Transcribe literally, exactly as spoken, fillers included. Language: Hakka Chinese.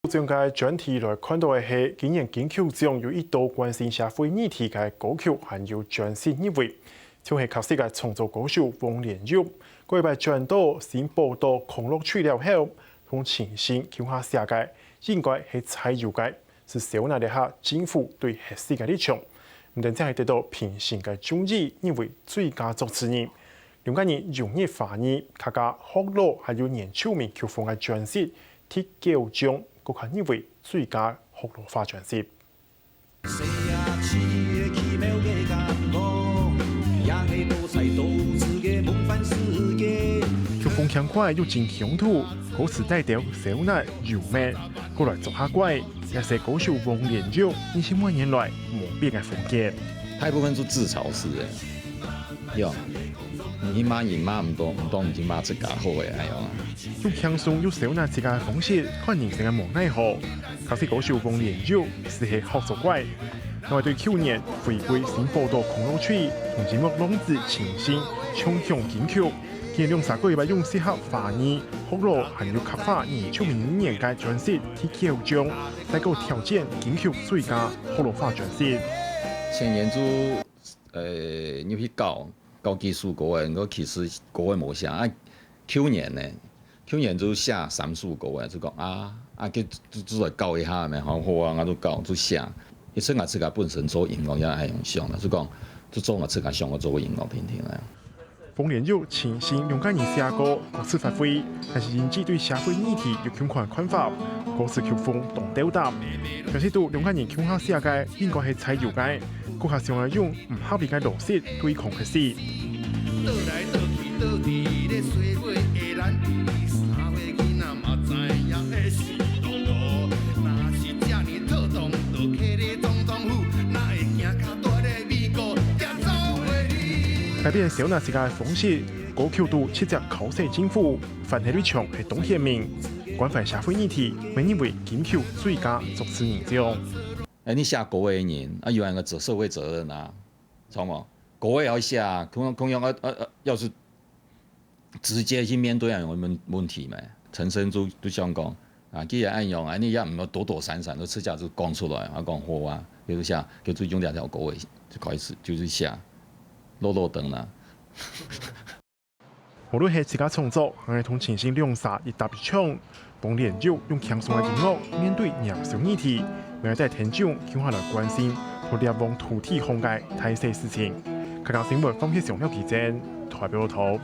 獎个專題來看到个係，今年金曲獎有一道關心社會議題个歌曲還有專輯入圍，像係較新个創作歌手黃連煜，過一擺轉到新寶島康樂區了後，同陳星共下寫个，應該係在遊个，係收納這下政府對核四个立場。毋單淨係得到評審个中意，入圍最佳作詞人，兩個人融入華語、客家、學老還有原住民曲風个專輯， 第九獎，閣較入圍最佳學老話專輯。曲風輕快又真鄉土，歌詞帶點燒熱、柔美，過來作下怪，也係歌手黃連煜二十五年來無變个風格。大部分係自嘲式个，有，你罵人罵毋到，毋到你就罵自家好个，哎喲。 用輕鬆又燒熱自家个方式看人生个無奈何。較新歌手黃連煜就係學作怪。另外對舊年回歸新寶島康樂區，同音樂浪子陳星唱響金曲，佢兩儕過一擺用適合華語、學老還有客話原住民語言个專輯第九獎，再過挑戰金曲最佳學老話專輯。前年就 呃，入去搞，搞幾首歌仔，毋過其實歌仔無寫。啊，舊年呢，舊年就寫三首歌仔，就講啊，啊，就，就，就來搞一下咩，好，好啊，𠊎就搞，就寫。其實𠊎自家本身做音樂也係恁樣想个，就講，就做𠊎自家想愛做个音樂定定啊。黃連煜、陳星兩個人寫歌，各自發揮，但是因為對社會議題有共款看法，歌詞曲風當鬥搭。但是都兩個人共下寫个，應該係在遊个， 閣較想愛用毋合理个邏輯對抗核四。改變燒熱自家个方式，歌曲都直接敲醒政府，反核立場係當鮮明。關懷社會議題，乜入圍金曲最佳作詞人獎。 哎，你寫歌个人，啊，有恁个責，社會責任啊，著無？歌也愛寫啊，共樣，共樣啊，啊，啊，要是直接去面對恁樣个問，問題嘛，陳星就，就想講，啊，既然恁樣，啊，你也毋好躲躲閃閃，就直接就講出來，啊，講好啊，就是寫，就最終這條歌个，就開始，就是寫，落落長啦。 無論係自家創作，還係同陳星兩儕一搭一唱，黃連煜用輕鬆个音樂面對嚴肅議題，乜帶聽眾共下來關心同尞往土地項个大細事情。客家新聞方啟祥、廖啟珍，台北報導。